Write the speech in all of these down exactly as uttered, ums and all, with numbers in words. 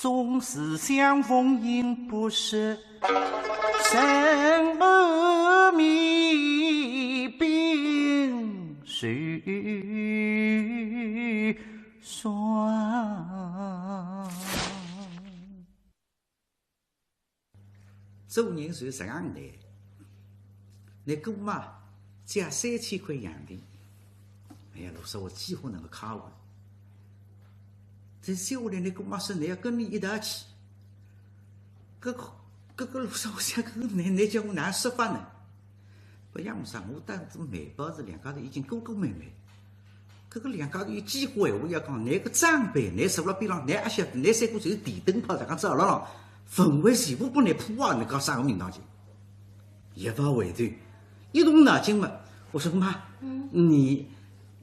总是相逢应不识，人不面，鬓须霜。做人是实梗难。倷姑妈借三千块洋钿，哎呀，罗少华几乎能够开胃。但是接下来倷姑妈说倷要跟倷一道去，搿个，搿个罗少华想，搿个倷，倷叫我哪说法呢？勿像我啥，我搭梅宝是两家头已经哥哥妹妹。搿个两家头有几化闲话要讲，倷个长辈，倷坐辣边浪，倷阿晓得，倷三个就是电灯泡，实梗照牢牢，氛围全部拨倷破坏，倷讲啥个名堂去？一勿回头，一动脑筋嘛。我说：“妈，嗯。你，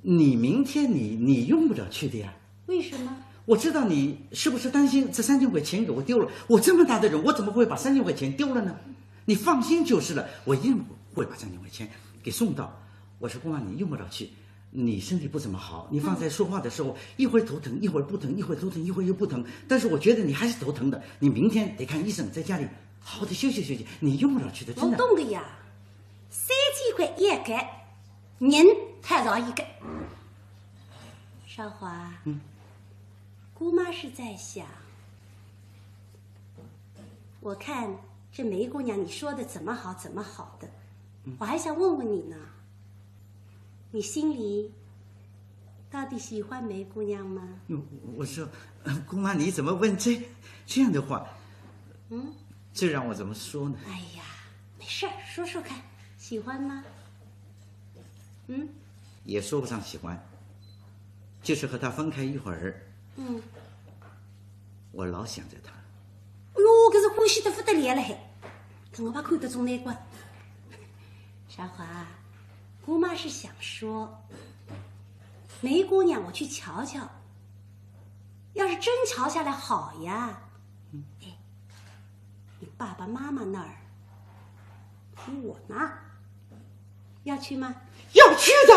你明天你，你用不着去的呀。”为什么？我知道你是不是担心这三千块钱给我丢了，我这么大的人，我怎么会把三千块钱丢了呢？你放心就是了，我一定会把三千块钱给送到。我说：“姑妈，你用不着去，你身体不怎么好，你方才说话的时候，一会儿头疼，一会儿不疼，一会儿头疼，一会儿又不疼。但是我觉得你还是头疼的，你明天得看医生，在家里好好的休息休息，你用不着去的，真的。”我懂个呀，三千块一个，人太少一个。少华，嗯。姑妈是在想，我看这梅姑娘你说的怎么好怎么好的，嗯。我还想问问你呢。 你心里到底喜欢梅姑娘吗？我，我说，呃，姑妈，你怎么问这，这样的话？嗯？这让我怎么说呢？哎呀，没事儿，说说看，喜欢吗？嗯？也说不上喜欢，就是和她分开一会儿，嗯。我老想着她。哎哟，搿是欢喜得不得了了嘿，搿我怕看得中难关。 少华，姑妈是想说，梅姑娘我去瞧瞧，要是真瞧下来好呀，哎，你爸爸妈妈那儿有我呢，要去吗？要去的。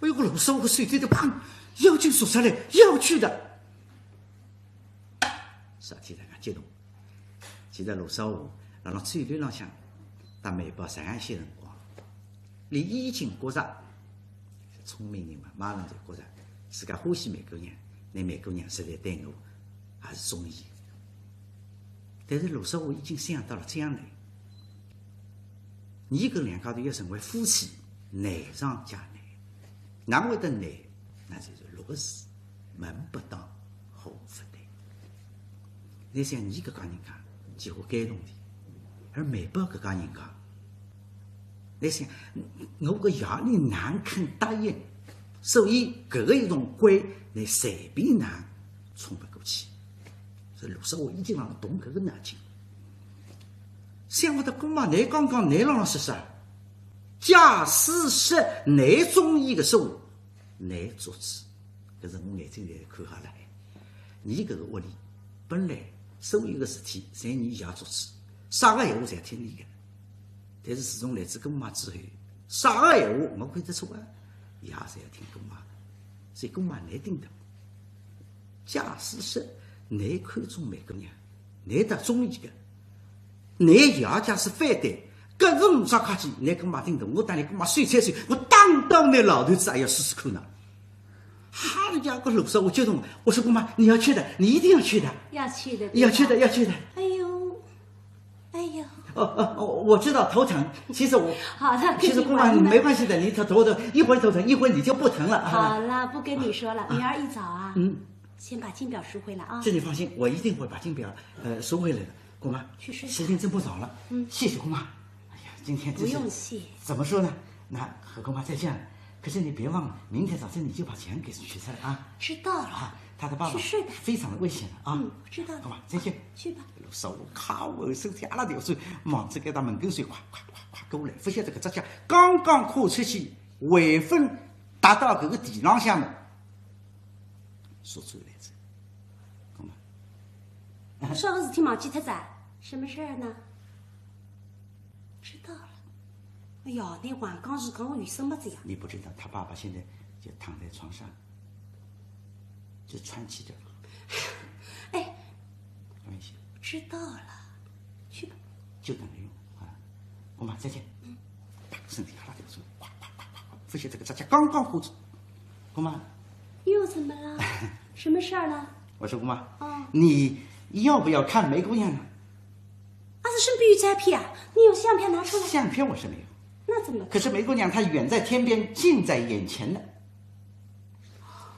哎呦，罗少华手里头啪，要紧说出来，要去的。 啥体大家激动？其实罗少华辣辣酒楼浪向搭梅宝实梗歇辰光，俚已经觉着，聪明人嘛，马上就觉着自家欢喜梅姑娘，倷梅姑娘实在对我还是中意。但是罗少华已经想到了将来，伲搿两家头要成为夫妻，难上加难。哪会得难？那就是六个字，门不当， 好勿得。倷想，伲搿家人家几化感动的，而梅宝搿家人家，倷想，我个爷倷哪肯答应？所以搿个一种关，倷随便哪冲勿过去。所以罗少华已经辣动搿个脑筋。想勿到姑妈，倷刚刚倷老老实实，假使说倷中意个说话， 倷做主，搿是我眼睛里看下来。伲搿个屋里，本来所有个事体侪伲爷做主，啥个闲话侪听伲个。但是自从来仔姑妈之后，啥个闲话我看得出啊，爷侪要听姑妈个。所以姑妈倷顶头，假使说倷看中梅姑娘， 倷倒中意个，倷爷假使反对，搿是呒啥客气，倷姑妈顶头，我搭倷姑妈手牵手，我打倒倷老头子也要试试看呢。哈呀，搿罗少华激动，我说姑妈，你要去的，你一定要去的。要去的，要去的，对吧？要去的。哎呦，哎呦。哦，哦，哦，我知道头疼，其实我，好了，其实姑妈，跟你玩一玩。没关系的，你头，头疼，一会儿头疼，一会儿你就不疼了，啊。好了，不跟你说了，明儿一早啊，嗯。 先把金表赎回来啊。这你放心，我一定会把金表，呃，赎回来的，姑妈。去睡吧。时间真不早了。嗯。谢谢姑妈。哎呀，今天真是，不用谢。怎么说呢？那和姑妈再见了。可是你别忘了，明天早晨你就把钱给取出来啊。知道了。啊，她的爸爸，去睡吧。非常的危险的啊。嗯，我知道了。姑妈，再见。去吧。罗少华靠后身体阿拉条子，望仔搿搭门跟首，快快快快过来，勿晓得搿只脚刚刚跨出去，还朆踏到搿个地浪向呢。 说出来子，懂吗？啥个事体忘记脱仔？什么事儿呢？知道了。哎呀，倷还讲是讲我有什么子呀？你不知道，他爸爸现在就躺在床上，就喘气着了。哎，知道了，去吧。就等着用啊。姑妈，再见。嗯。身体啪啦就走，哗哗哗哗哗，不晓得这个指甲刚刚糊住。姑妈，又怎么了？什么事儿了？我说姑妈，哦。你要不要看梅姑娘呢？啊，这身边有照片啊，你有相片拿出来。相片我是没有。那怎么办？可是梅姑娘她远在天边，近在眼前呢。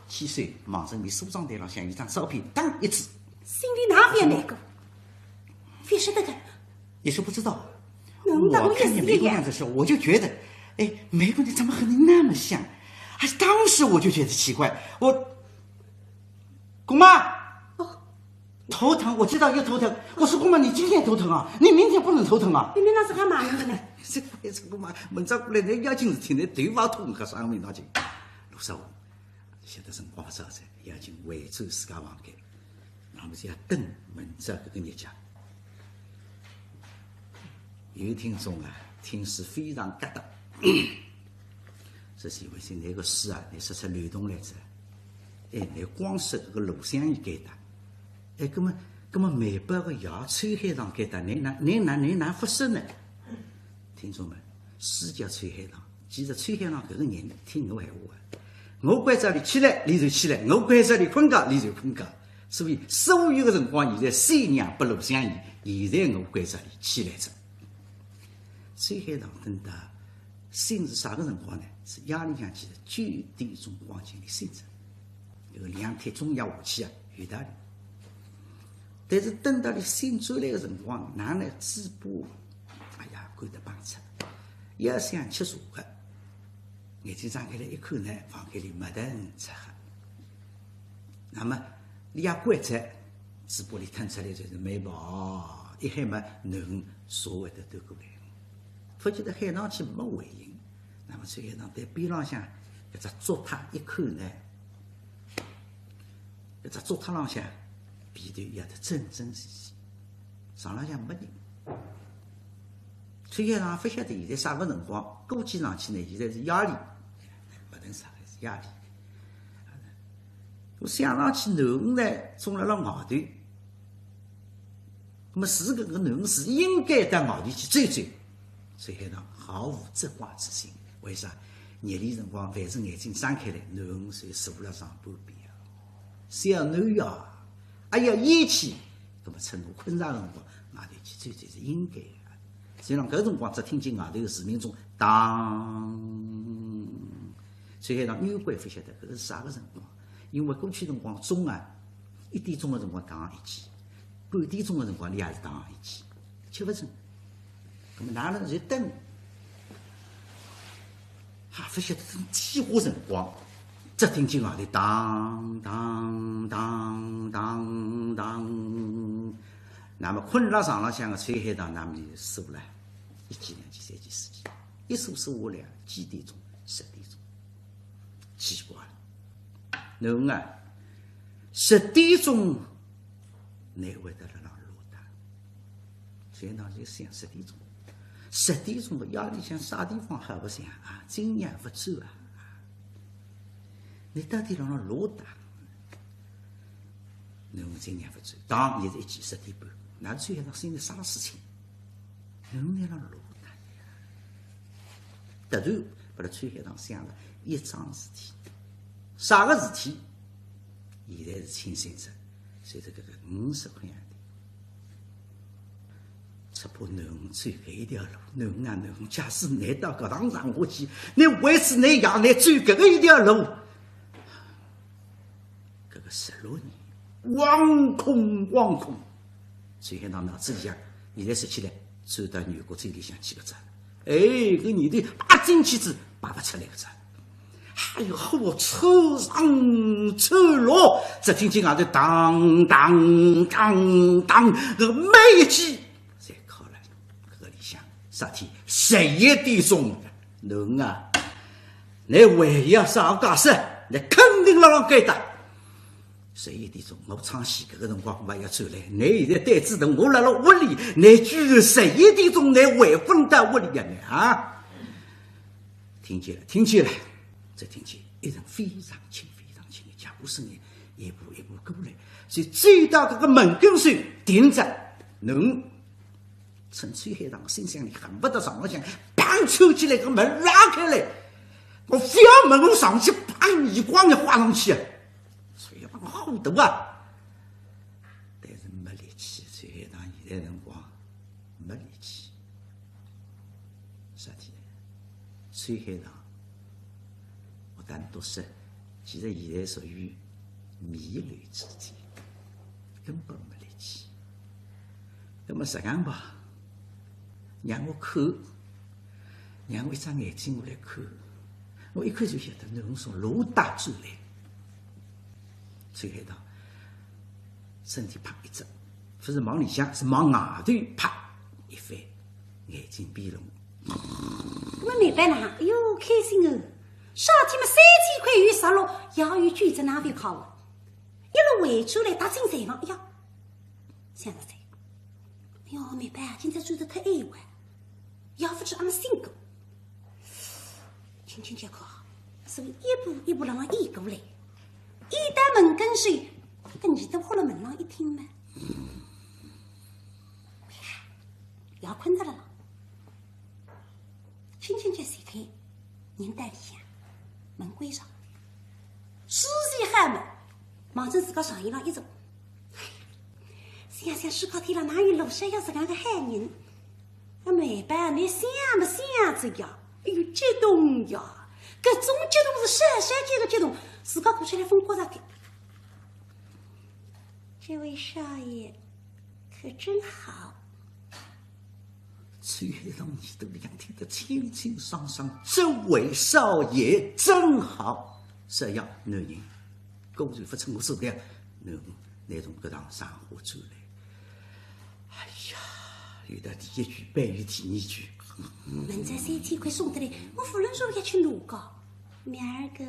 七岁望着面梳妆台浪向一张照片，当一指。心里哪会难过？勿晓得个。你是不知道，我看见梅姑娘的时候，我就觉得，哎，梅姑娘怎么和你那么像？哎，当时我就觉得奇怪。我，姑妈，哦。头疼，我知道又头疼。我说姑妈，你今天头疼啊？你明天不能头疼啊？明明那是干嘛呢？这个，这个嘛，明朝过来，那要紧事体，那头发痛，可啥没拿劲。 罗少华晓得辰光勿早哉，要紧回转自家房间，那么就要等明朝搿个日脚。有听众啊，听书非常夹当，说是因为是那个书啊，你说出漏洞来哉。哎，你光说搿个罗湘绮该搭，哎，葛么，葛么梅宝个爷秋海棠该搭，你哪，你哪，你哪勿说呢？听众们，书叫秋海棠， 其实秋海棠搿个人听我闲话啊，我关照伊起来，伊就起来；我关照伊困觉，伊就困觉。所以所有个辰光，现在三娘拨罗湘绮，现在我关照伊起来哉。秋海棠等到醒是啥个辰光呢？是夜里向其实九点钟光景里醒哉。搿个两帖中药下去啊，有道理。但是等到伊醒转来个辰光，哪能嘴巴，哎呀，干得帮出，要想吃茶个。 眼睛张开来一看呢，房间里没灯赤黑。那么，伊也关照，嘴巴里吞出来就是梅宝，一会嘛，囡儿茶会得端过来。勿晓得海棠去没回应，那么秋海棠对边浪向搿只竹榻一看呢，搿只竹榻浪向被头压得整整齐齐，床浪向没人。 秋海棠勿晓得现在啥个辰光，估计上去呢，现在是夜里，勿等啥个是夜里。我想上去囡儿呢，总辣辣外头，那么是搿个囡儿是应该到外头去走走。秋海棠毫无责怪之心，为啥？日里辰光，凡是眼睛张开来，囡儿就坐辣床旁边啊，小囡呀，哎呀，厌气。 那么趁我困着个辰光，外头去走走是应该个。所以讲，搿辰光只听见外头个树林中当，秋海棠原本勿晓得搿是啥个辰光，因为过去辰光钟啊，一点钟个辰光打一记，半点钟个辰光伊也是打一记，吃勿准。那么哪能就等 还勿晓得等几化辰光，只听见外头当当当当当。那么困辣床浪向个秋海棠，那么就数了，一记、两记、三记、四记，一数数下来，几点钟？十点钟。奇怪了，囡儿啊，十点钟，侬会得辣浪落搭？ 秋海棠就想十点钟，十点钟个夜里向啥地方好白相啊？今夜勿转啊？侬到底辣浪落搭？囡儿今夜勿转，当日一记十点半，那秋海棠心里啥事情？囡儿辣浪落搭呀？突然拨辣秋海棠想着一桩事体，啥个事体？现在是清醒着，就是搿个五十块洋钿。 只怕囡儿走搿一条路，囡儿啊囡儿，假使侬到搿趟场化去，侬为仔侬爷，侬走搿个一条路，搿个十六年，惶恐惶恐。秋海棠脑子里想，现在说起来，走到女国嘴里向去个哉。哎，搿念头踏进去仔，拔勿出来个哉。 哎哟，火车上车了，只听见外头当当当当，搿么一记，侪敲了。搿个里向啥体？十一点钟了，囡儿啊，侬还要啥解释？侬肯定辣浪该搭。十一点钟，我唱戏搿个辰光勿要转来，侬现在对仔头，我辣辣屋里，侬居然十一点钟侬还勿到屋里呀，侬啊？ 听见了，听见了，只听见一阵非常轻、非常轻的脚步声音，一步一步过来，就走到搿个门跟首，停着。囡，趁秋海棠心想里恨不得上浪向，砰，抽起来个门拉开来，我覅问侬上去，砰，耳光也豁上去啊！秋海棠火大啊，但是没力气，秋海棠现在辰光没力气。啥体？秋海棠，我单独说，其实现在属于弥留之际，根本没力气。 那么实梗吧，让我看，让我一只眼睛我来看，我一看就晓得囡从哪搭走来。秋海棠身体啪一侧，勿是望里向，是望外头，啪一翻，眼睛闭拢。我明白了，哎哟，开心哦！啥体么三千块有十六，也有九折，哪会好啊？一路回转来，踏进廚房，哎呀， 想着哉，哎哟，没办法，今朝转得太晚，也勿知阿拉醒过。轻轻叫口号，所以一步一步辣浪移过来，移到门跟首，搿耳朵靠辣门浪一听嘛，哎呀，也困着了啦。 轻轻叫前推，人到里向，门关上，舒适一好嘛，望准自家床沿浪一坐。想想世界天浪哪有罗少爷实梗个好人？那么办，倷想么想着呀，哎哟，激动呀，搿种激动是少少见个激动，自家看起来风骨上个。这位少爷可真好。 秋海棠耳朵里向听得清清爽爽，这位少爷真好。是呀，男人，果然勿出我所料，囡从搿趟上火转来。哎呀，有得第一句，还有第二句。明朝三千块送得来，我勿论如何也去拿个。明儿个，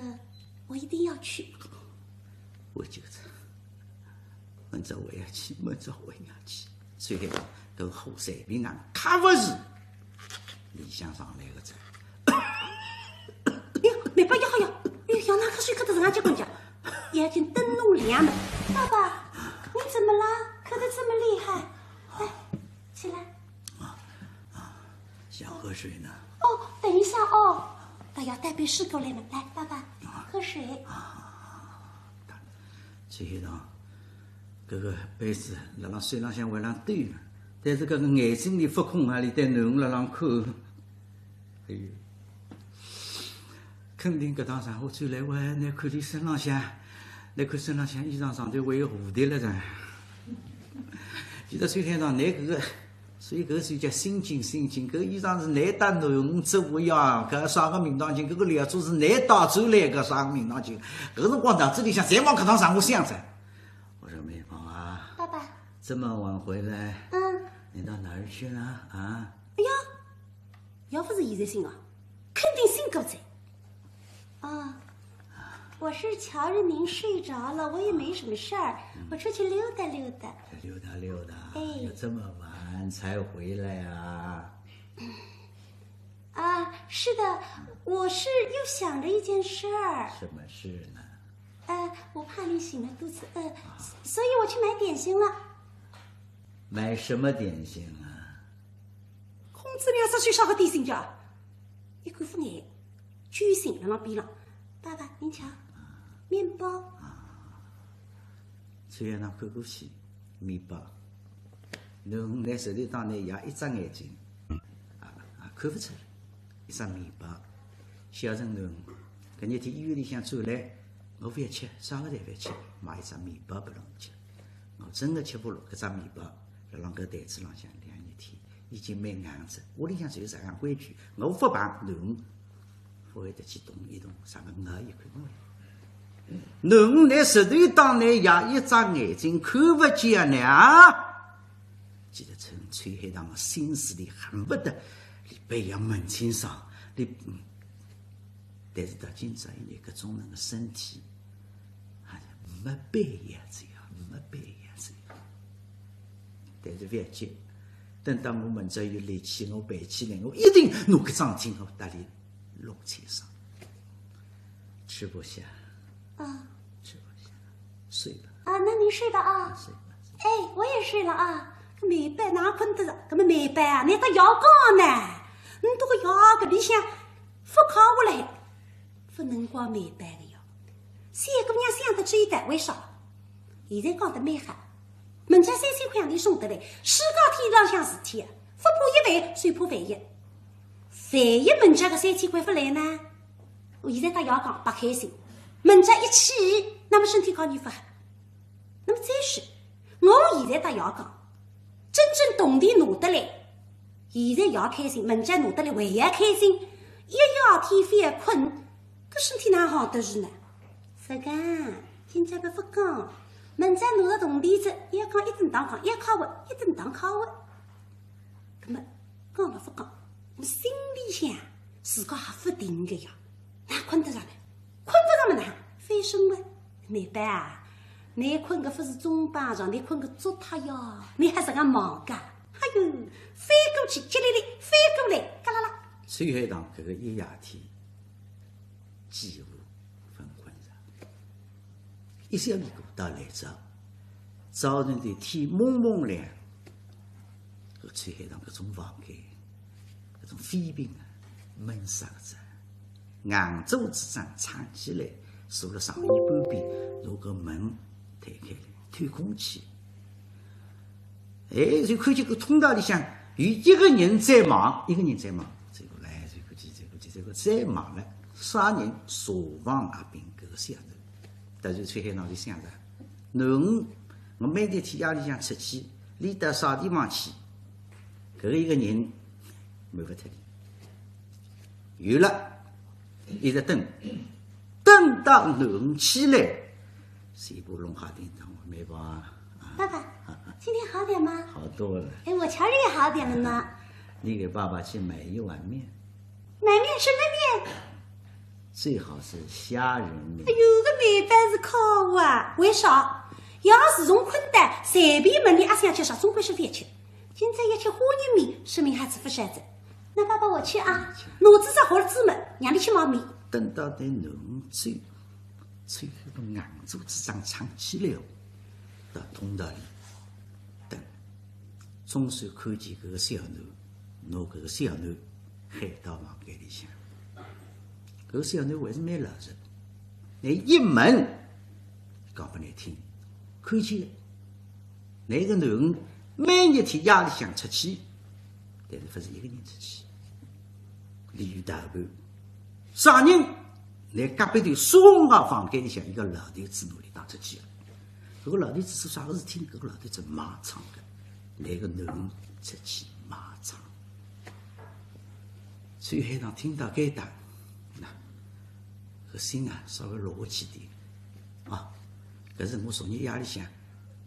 我一定要去。我觉着 明朝我也去，明朝我也去。秋海棠搿火随便哪能，可勿是里向上来个哉。哎呀，梅宝也好呀，哎呀，像哪咳嗽咳得实梗结棍介，眼睛瞪弄亮了。爸爸，你怎么了？咳得这么厉害？来，起来。想喝水呢。哦，等一下哦。哎呀，带杯水过来嘛，来，爸爸，喝水。 秋海棠，搿个杯子辣浪手浪向还辣浪抖呢，但是搿个眼睛里勿空啊，里对囡辣浪看。哎哟，肯定搿趟上火转来，我还拿看伊身浪向，拿看身浪向衣裳上头还有蝴蝶了噻。其实秋海棠，拿搿个 所以搿是叫心惊心惊，搿衣裳是倷搭囡做个呀，搿啥个名堂经，搿个料子是倷带转来个啥个名堂经，搿辰光脑子里向侪往搿趟上火想着。我说：“梅宝啊，爸爸，这么晚回来，嗯，你到哪儿去了啊？”哎呀，要不是现在醒啊，肯定醒过哉。 啊，我是瞧着您睡着了，我也没什么事儿，我出去溜达溜达。溜达溜达，哎，又这么晚才回来啊？啊，是的，我是又想着一件事儿。什么事呢？呃，我怕您醒了肚子饿，所以我去买点心了。买什么点心啊？ 空子两只手啥个点心介？一看勿眼，酒醒辣浪边浪。爸爸，您瞧，面包。秋海棠看过去，面包。囡拿手里当拿爷一只眼睛，啊，啊，看勿出来，一只面包。小囡囡，搿日天医院里向转来，我勿要吃，啥个侪勿要吃，买一只面包拨侬吃。我真个吃勿落搿只面包，辣浪搿台子浪向两日天。 已经蛮硬着，屋里向侪有实梗规矩，我勿碰，囡勿会得去动一动，啥个咬一口。囡拿舌头当拿爷一只眼睛看勿见呢啊！记得趁秋海棠个心思里恨勿得伊拨伊问清爽，伊，嗯，但是到今朝现在搿种人个身体，哎呀，没必要这样，没必要这样。 但是勿要紧，等到我明朝有力气，我爬起来，我一定拿搿桩事体我搭伊弄清爽。吃不下，啊，吃不下，睡吧，啊，那您睡吧啊。睡吧。哎，我也睡了啊。搿梅宝哪困得着？搿么梅宝啊，倷搭爷讲呢？倷笃个爷搿里向勿靠下来，勿能怪梅宝个哟。小姑娘想得周到，为啥？现在讲得蛮好，门家三千块洋钿送得来，世界天浪向事体啊，勿怕一万，就怕万一。万一门家搿三千块勿来呢？我现在搭爷讲，白开心，门家一气，那么身体高头发。 那么再说，我现在搭爷讲，真正铜钿拿得来，现在爷开心，门家拿得来还要开心，一夜天勿困，搿身体哪哼得住呢？勿讲，今朝勿讲，门家拿着铜钿子，要讲一顿当讲，要敲碗一顿当敲碗。 那么讲了勿讲，我心里向自家还勿定个呀，哪困得着呢？困勿着么哪？翻身了，梅宝啊，倷困个勿是中巴床，倷困个足塌呀，倷还实梗忙个？哎哟，翻过去，激灵灵，翻过来，嘎啦啦。秋海棠搿个一夜天，几乎勿困着。 一宵已过到来朝，早晨天蒙蒙亮，搿秋海棠搿种房间，搿种肺病啊，闷煞个哉。硬座子桩撑起来，坐辣床沿半边，拿搿门推开来，透空气。 哎，就看见搿通道里向有一个人在忙，一个人在忙，走过来，走过去，走过去，走过去，在忙了。啥人？茶房阿炳搿个小囡。但是秋海棠就想着，囡儿，我每日天夜里向出去，伊到啥地方去？搿个一个人，瞒勿脱伊。有了，一直等，等到囡儿起来，全部弄好叮当，梅宝啊， 爸爸，今天好点吗？好多了。哎，我瞧着也好点了呢。你给爸爸去买一碗面。买面什么面？最好是虾仁面。哎哟，搿梅宝是靠啊！为啥？爷自从困得，随便问伊阿想吃啥，总归是饭吃。今朝要吃虾仁面，说明还是勿晓得。那爸爸，我去啊，拿仔只盒子么，让伊去买面。等到对囡儿走， 秋海棠硬座子桩撑起来哦，到通道里等，总算看见搿个小囡，拿搿个小囡喊到房间里向。搿个小囡还是蛮老实，拿一问，讲拨倷听，看见了，拿个囡儿每日天夜里向出去，但是勿是一个人出去，伊有搭伴。 啥人？拿隔壁头双号房间里向一个老头子拿伊带出去了。搿个老头子做啥个事体呢？搿个老头子卖唱个，拿个囡儿出去卖唱。秋海棠听到该搭，那，搿心啊稍微落下去点。啊，搿是我昨日夜里向，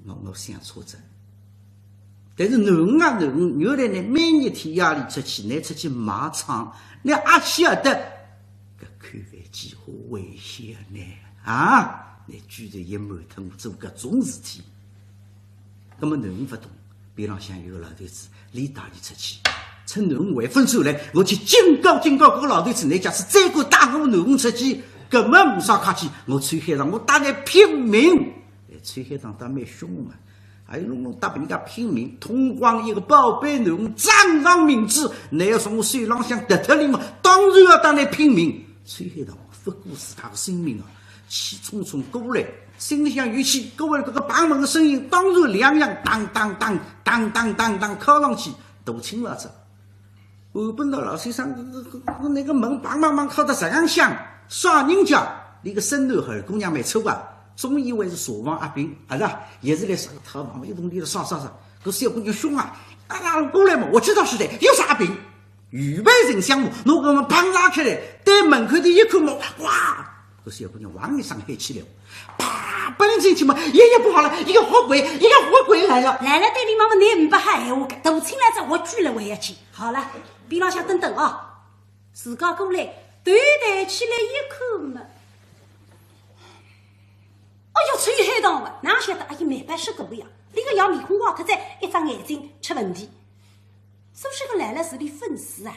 我，我想错哉。 但是囡儿啊囡儿，原来呢每日天夜里出去，拿出去卖唱，倷阿晓得搿口饭几化危险呢？啊，倷居然也瞒脱我做搿种事体。葛末囡儿勿懂，边浪向有个老头子，伊带伊出去，趁囡儿回勿转来，我去警告警告搿个老头子，倷假使再敢带我囡儿出去，葛末呒啥客气，我秋海棠，我搭倷拼命。哎，秋海棠倒蛮凶啊。 还有弄弄搭别人家拼命，痛光一个宝贝囡儿掌上明珠，倷要从我手浪向夺脱伊嘛，当然要搭倷拼命。秋海棠勿顾自家个性命啊，气冲冲过来，心里向有气，过来搿个碰门个声音当然两样，当当当，当当当当，敲上去，大清老早。 我本来老先生，搿，搿，搿，搿，那个门梆梆梆敲得实梗响，啥人家？伊个孙囡儿姑娘没错啊，总以为是茶房阿炳，啊是啊，也是来啥个套房，一动地了啥啥啥，搿小姑娘凶啊，啊，过来嘛，我知道是谁，又是阿炳，预备人相骂，拿搿门梆拉开来，对门口头一看嘛，哇，搿小姑娘哇一声喊起来，啪，奔进去嘛，爷爷不好了，一个活鬼，一个活鬼来了。来了，对伊妈妈，倷呒不好闲话个，大清老早我追了回去。 好了，边浪向等等啊。自家过来，头抬起来一看嘛，哎哟，秋海棠啊，哪晓得，哎呀，梅宝是搿个呀，伊个样面孔坏脱哉，一只眼睛出问题。说是个来了是伊粉丝啊，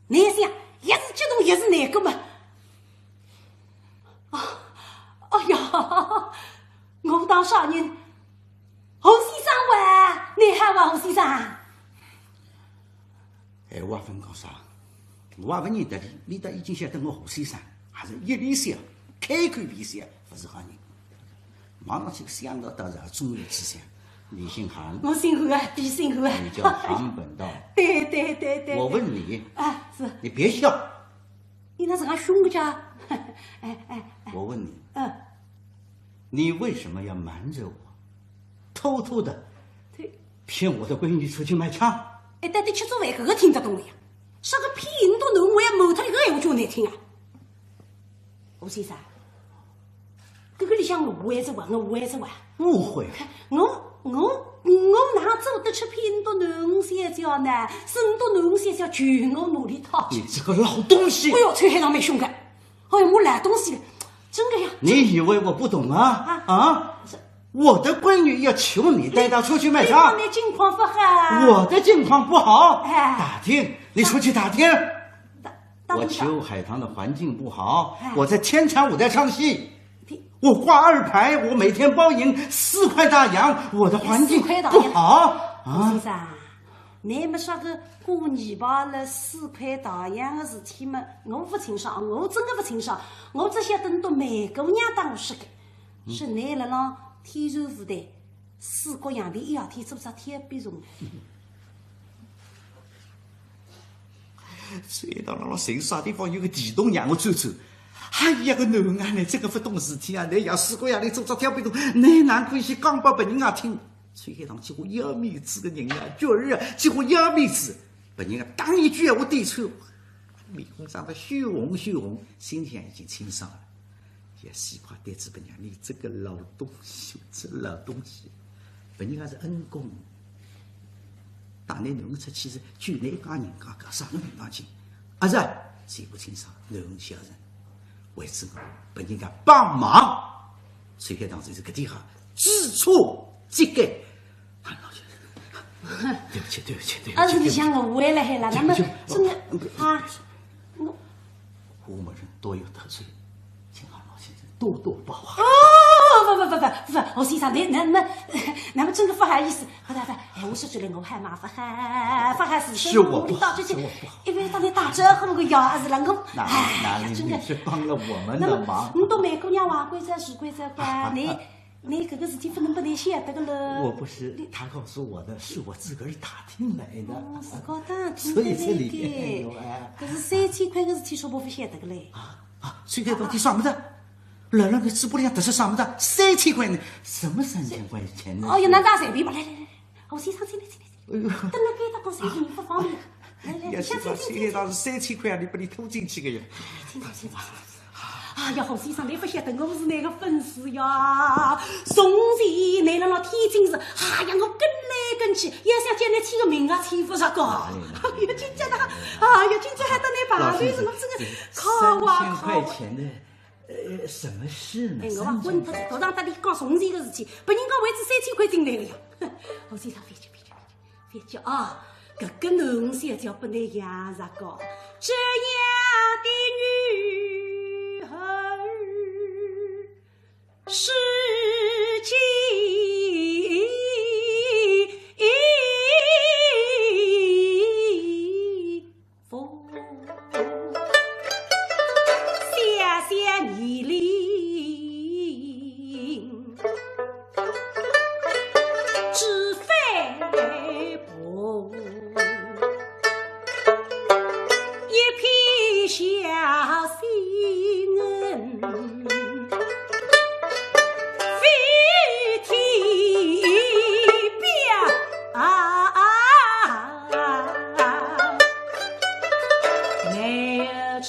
倷想，也是激动，也是难过嘛。啊，哎呀，我当啥人？侯先生哇，你好老先生。闲话勿讲啥，我也勿认得俚，俚倒已经晓得我何先生，还是一里向开口便是勿是好人。望上去个相貌倒是还中意之相。你姓韩？我姓韩啊，你姓韩啊。你叫韩本道。对，对，对，对。我问你，啊，是。你别笑。你哪哼介凶个介？哎，哎，哎。我问你，嗯。你为什么要瞒着我，偷偷地对。骗我的闺女出去卖唱？哎，到底吃仔饭搿个听得懂个呀？啥个骗侬个囡儿，我要骂脱俚，搿闲话叫难听啊！吴先生，搿个里向我还是坏，我还是坏。误会。我，我，我哪做得出骗侬个囡儿小姐呢？是侬个囡儿小姐求我拿俚讨去。你这个老东西！哎哟，秋海棠蛮凶个。 哎哟，我老东西了，真的呀。你以为我不懂啊？啊？啊？是。我的闺女要求你带她出去卖唱。哎呀，你境况不好啊。我的境况不好？哎。打听，你出去打听。打，打听啥？我秋海棠的环境不好，哎。我在天蟾舞台唱戏，你我挂二牌，我每天包银四块大洋，我的环境四块大洋。不好啊。吴先生， 侬么啥个挂二牌了四块大洋个事体么，我勿清爽，我真个勿清爽。我只晓得侬到梅姑娘搭我说个，说侬辣浪天蟾舞台，四角洋钿一夜天做只跳板虫。所以到了寻啥地方有个地洞让我钻钻。哎呀，个囡儿啊，侬真个勿懂事体啊！侬要四角洋钿做只跳板虫，侬哪哼可以去讲拨别人家听？ 秋海棠几乎要面子个人啊，娟儿啊，几乎要面子。别人家打一句闲话对错，面孔涨得血红血红，心里向已经清爽了。也死快对仔别人家，你这个老东西，这老东西，别人家是恩公，带侬囡儿出去是救侬一家人家，搞啥个名堂经？阿是，全部清爽，囡儿孝顺，为此我别人家帮忙，秋海棠就是搿点好。 知错即改。啊，老先生，对不起，对不起，对不起，啊，是你想我回来海了，那么对不起，真的啊，我我们人多有得罪，请韩老先生多多包涵。哦，不不不不不，侯先生，那那那那么真的不好意思，好的好的，哎，我说出来我还蛮不好，不好意思，是我不好，是我不好。因为当你打招呼个呀，是能够，哪里哎呀，哪里，真的，你是帮了我们的忙。那么你到梅姑娘话关照是关照个，你 侬搿个事体勿能拨侬晓得个了。我不是，他告诉我的，是我自个儿打听来的。哦，是搞打听的。所以这里面有，哎。搿是三千块个事体，说不勿晓得个嘞。啊，啊，秋海棠到底啥么子？辣辣侬嘴巴里向特色啥么子？三千块呢？什么三千块钱呢？哦哟，那大随便吧，来来来来，侯先生，进来进来进来。哎呦。等辣该搭讲随便，侬勿方便。来来，也是吧，你先进去，秋海棠是三千块洋钿拨侬拖进去个呀。进去进去。 哎呀，侯先生，侬勿晓得我是侬个粉丝呀。从前侬辣辣天津是，哎呀，我跟来跟去，要想叫侬签个名啊，签勿着个。哎呀，今朝的，哎呀，今朝还搭侬碰头，我真个靠啊靠啊。三千块钱的，呃，什么事呢？哎，我勿管，勿是，头上搭侬讲从前个事体，拨人家为仔三千块进来个呀。侯先生，覅急，覅急，覅急。 覅急啊，搿个囡儿小姐拨侬养着个，这样的女儿世间无。想想年龄 知非薄，一片孝心，非天表。难唱。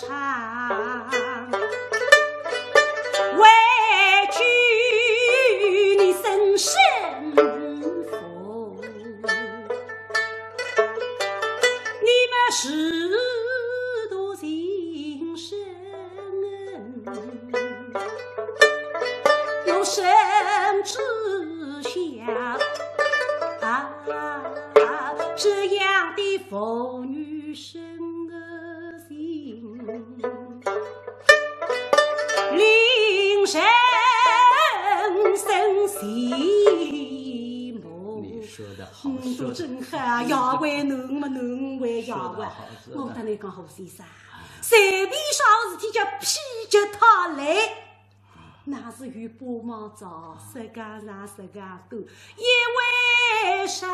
为救你生身福，你们是多情深，有生之相，啊，这样的妇女深情。 令人生羡慕。你说的嗯，都真好啊，爷为囡嘛囡为爷啊。我搭侬讲，何先生，随便啥事体叫否决他来，那是有帮忙着，自家长自家多，因为啥？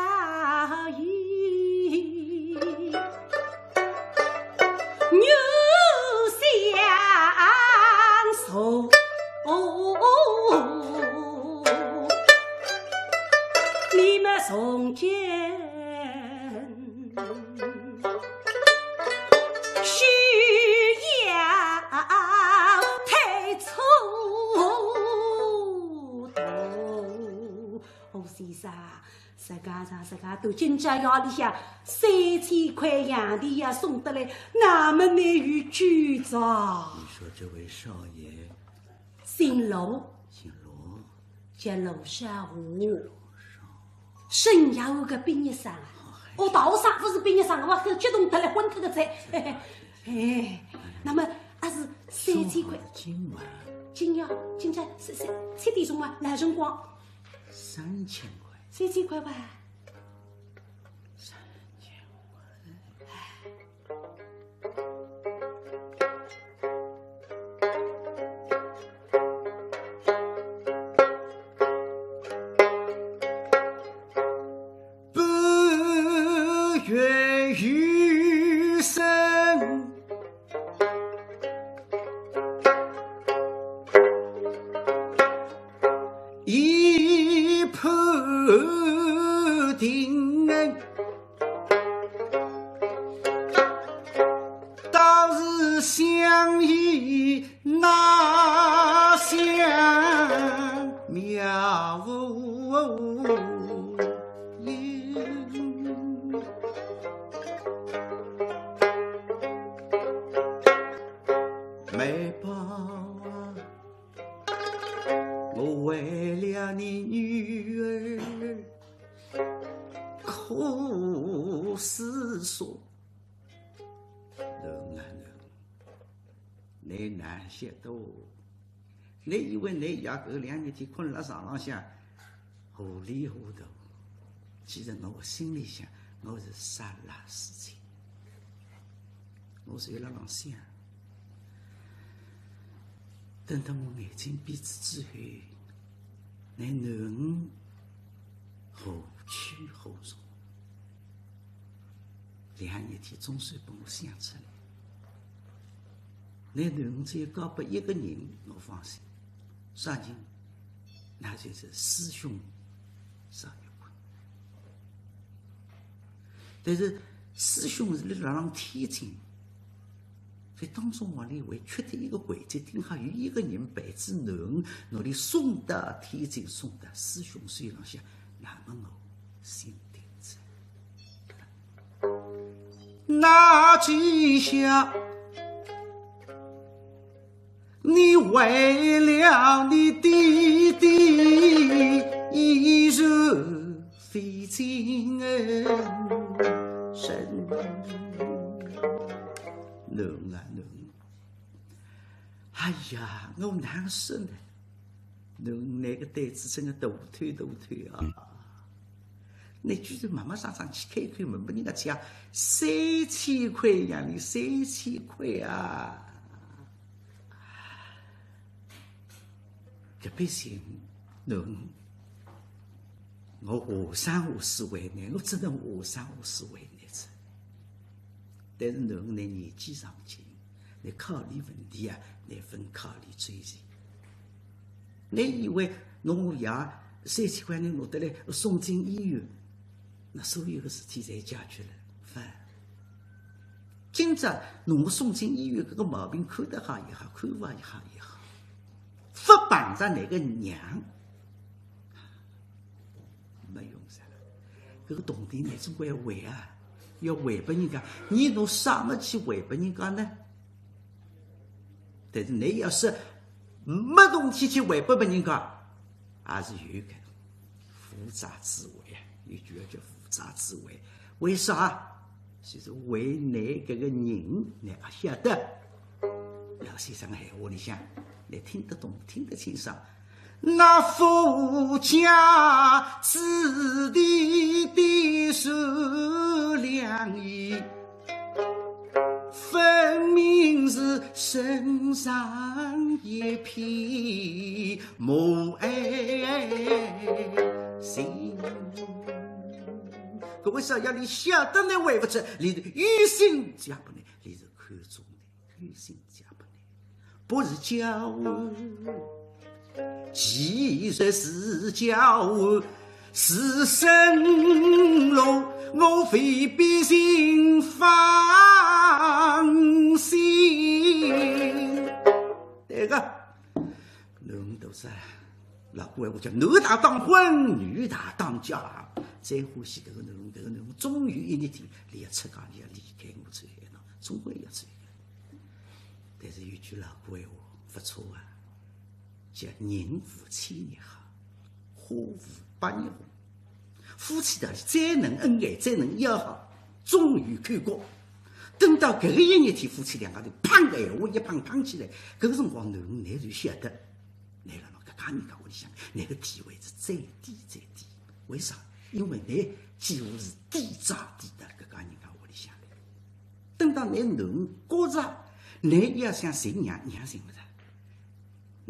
何先生，自家长自家多，今朝夜里向三千块洋钿也送得来，那么侬有救哉。你说这位少爷姓罗，姓罗，叫罗少华。省学校个毕业生啊。哦，大学生勿是毕业生，我很激动得来昏脱个哉。哎，那么还是三千块。今晚，今夜，今朝是是七点钟啊，哪辰光？三千块。三千块吧。三千块。囡啊囡，侬哪晓得？侬以为侬爷搿两日天困辣床浪向糊里糊涂，其实我心里想，我是啥啦事体？我是辣浪想，等到我眼睛闭仔之后，侬囡何去何从？ 两日天总算拨我想出来。侬囡只要交拨一个人，我放心。啥人？那就是师兄赵玉坤。但是师兄是辣辣天津，所以当中往里还缺脱一个环节，顶好有一个人陪仔囡，拿伊送到天津，送到师兄手浪向，那么我心定哉。 那几下，你为了你爹爹一日费尽恩深。囡啊囡，哎呀，我难受呢。 侬搿个胆子真个大透大透啊！侬居然马马上上去开口问拨人家借三千块洋钿，三千块啊！搿笔钱，侬，我下生下世还侬，我只能下生下世还侬哉。但是侬，侬年纪尚轻，侬考虑问题啊，侬勿考虑周全。 侬以为侬爷三千块钿拿得来送进医院，那所有个事体侪解决了？勿，今朝侬送进医院，搿个毛病看得好也好，看勿好也好，勿碰着侬个娘，没用噻。搿个铜钿侬总归要还啊，要还拨人家，侬拿啥物事去还拨人家呢？ 但是侬要是没铜钿去还拨拨人家，也是有个负债之还啊，有句要叫负债之还。为啥？就是为侬搿个人，侬也晓得。老先生个闲话里向，侬听得懂，听得清爽。那富家子弟的数量已，分明是圣上一片母爱心。搿位少爷，倷晓得倷为勿出，倷是有心嫁拨倷，倷是看中倷，有心嫁拨倷，不是娇儿。其实是娇儿，是生路，我未必尽放心。对个，囡儿大哉，老古闲话叫男大当婚，女大当嫁。再欢喜搿个囡儿，搿个囡儿终有一日天，伊要出嫁，伊要离开我秋海棠，总归要出嫁。但是有句老古闲话，勿错啊，叫人无千日好，花无百日红。夫妻道理再能恩爱，再能要好，终有口角。等到搿个一日天，夫妻两家头碰闲话一碰碰起来，搿个辰光囡儿倷就晓得，倷辣辣搿家人家屋里向，倷个地位是最低最低。为啥？因为倷几乎是低价低到搿家人家屋里向来。等到倷囡儿觉着，倷要想寻娘，娘寻勿着。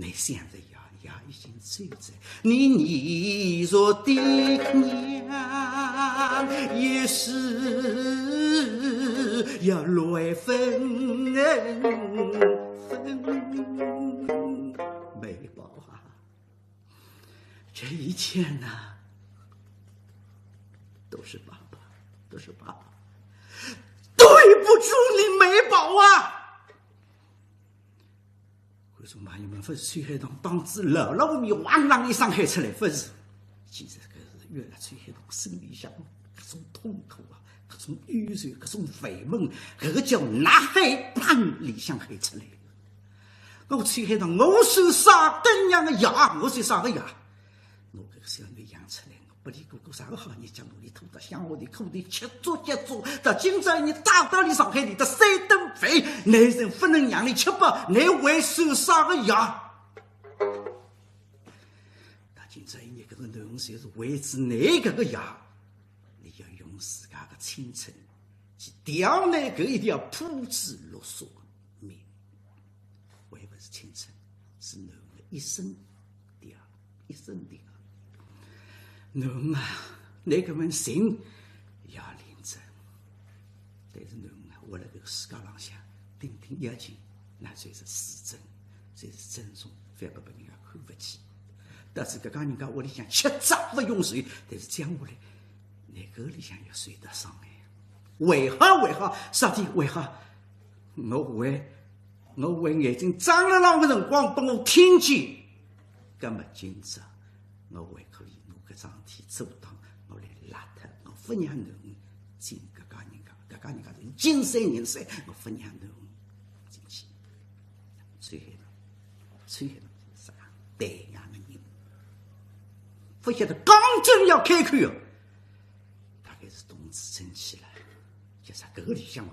倷想着爷，爷已经走哉，你你若的娘，也是要来分分。梅宝啊，这一切呐，都是爸爸，都是爸爸，对不住你，梅宝啊！ 观众朋友们，勿是秋海棠当仔老老面哇啷一声喊出来，勿是。其实搿是越辣秋海棠心里向搿种痛苦啊，搿种忧愁，搿种烦闷，搿个叫呐喊砰里向喊出来。我秋海棠，我算啥个娘个爷？我算啥个爷？我搿个小囡养出来，我拨俚过过啥个好日脚，拿俚拖到乡下头苦头吃足吃足，到今朝倷带到俚上海，俚搭三顿饭，倷侪勿能让俚吃饱，倷还算啥个爷？到今朝倷搿个囡儿就是为仔倷搿个爷，倷要用自家个青春去吊倷搿一条铺仔绿纱个命。 还勿是青春，是囡儿一生的啊，一生的啊。囡儿啊，倷搿份情要领着，但是囡儿啊，活辣搿个世界浪向，顶顶要紧，那就是自尊，就是尊重，覅拨别人家看勿起。但是搿家人家屋里向吃着勿用愁，但是将下来，倷搿里向要受到伤害。为啥？为啥？啥体？为啥？ 我还，我还眼睛张了浪个辰光拨我听见，葛末今朝我还可以拿搿桩事体做当，我来赖脱，我勿让囡儿进搿家人家，搿家人家是金山银山，我勿让囡儿进去。秋海棠，秋海棠是啥？淡雅个人，勿晓得刚正要开口哦，大概是动仔真气了，就是搿个里向哦。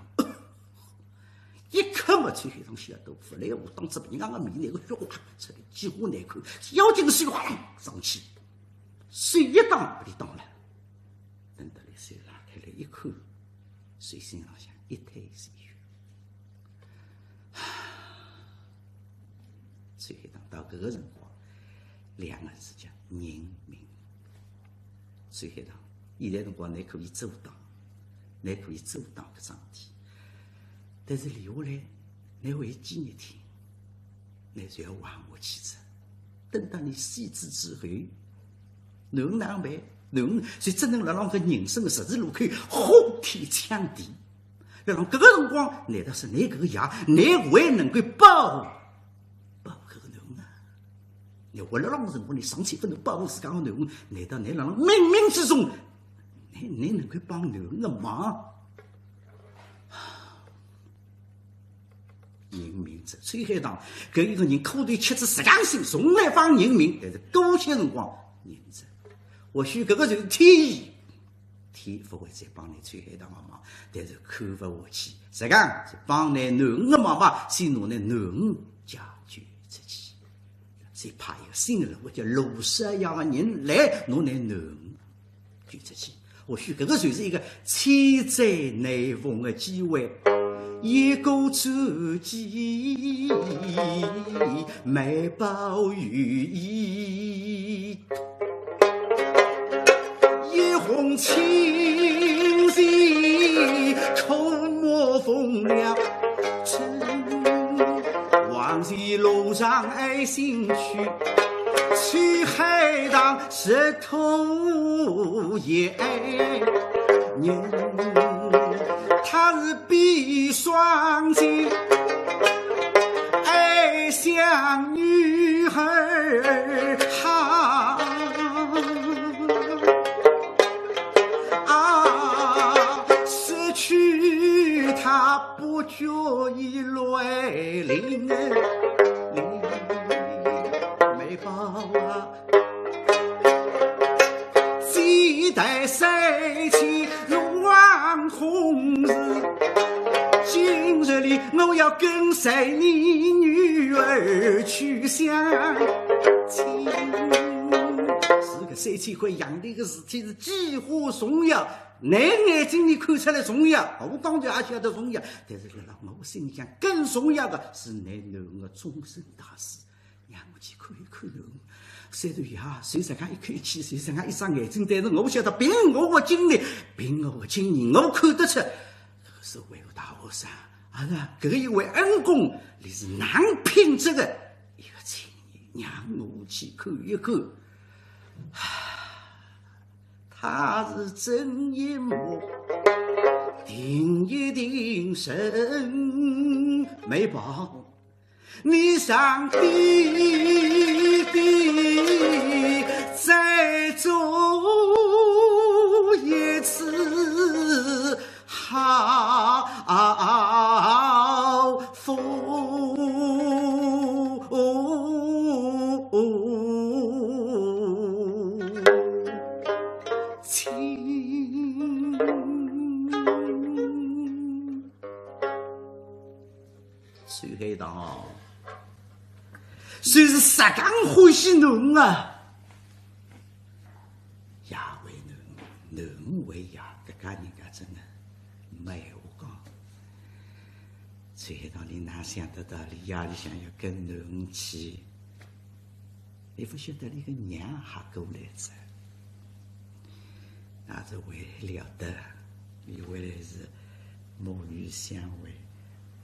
一刻末，秋海棠晓得勿来，我当着别人家个面，拿个血哗出来，几乎难看，要紧个手哗上去，手一打，拨俚打了。等到俚手拉开来一看，手心浪向一滩鲜血。秋海棠到搿个辰光，两个字叫认命。秋海棠，现在辰光，倷可以阻挡，倷可以阻挡搿桩事体， 但是留下来，倷还有几日天，倷就要横下去哉。等到倷死仔之后，囡儿哪能办？囡儿就只能辣辣搿人生个十字路口，呼天抢地。辣辣搿个辰光，难道是倷搿个爷，倷还能够保护，保护搿个囡儿啊？倷活辣辣个辰光，倷尚且勿能保护自家个囡儿，难道倷辣辣冥冥之中，倷，倷能够帮囡儿个忙？ 认命哉。秋海棠搿一个人苦头吃仔实梗心，从来勿认命，但是搿歇辰光认哉。或许搿个就是天意，天勿会再帮倷秋海棠个忙，但是看勿下去，实梗就帮倷囡儿个忙吧，先拿倷囡儿解救出去。再派一个新个人，我叫罗少爷个人来，拿㑚囡儿救出去。或许搿个就是一个千载难逢个机会。一个知己，梅宝有意，一封情信，可莫奉了。往昔路上爱心曲，秋海棠，石头也爱人。他是闭双睛，爱想女儿好。啊，失去她不觉已来临，梅宝啊，几代三千望空时，今日里我要跟随你女儿去相亲。是个三千块洋钿个事体是几化重要，㑚眼睛里看出来重要，我当然也晓得重要，但是辣辣我心里向更重要的是㑚囡儿个终身大事，让我去看一看囡儿。虽然呀，虽然讲一口气，虽然讲一双眼睛，但是我晓得凭我个经历，凭我个经验，我看得出，搿个社会个大学生，啊，搿个一位恩公，伊是哪拼这个一个青年，让我去看一看。 他是真眼目，定一定神。梅宝，你上帝的再做一次好风。 秋海棠，就是实梗欢喜囡啊，爷为囡，囡为爷，搿家人家真的没闲话讲。秋海棠，伊哪想得到，伊夜里向要跟囡去，伊勿晓得伊个娘也过来哉。 那是为了得，伊为的是母女相会，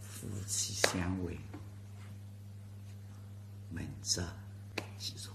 夫妻相会，明朝继续。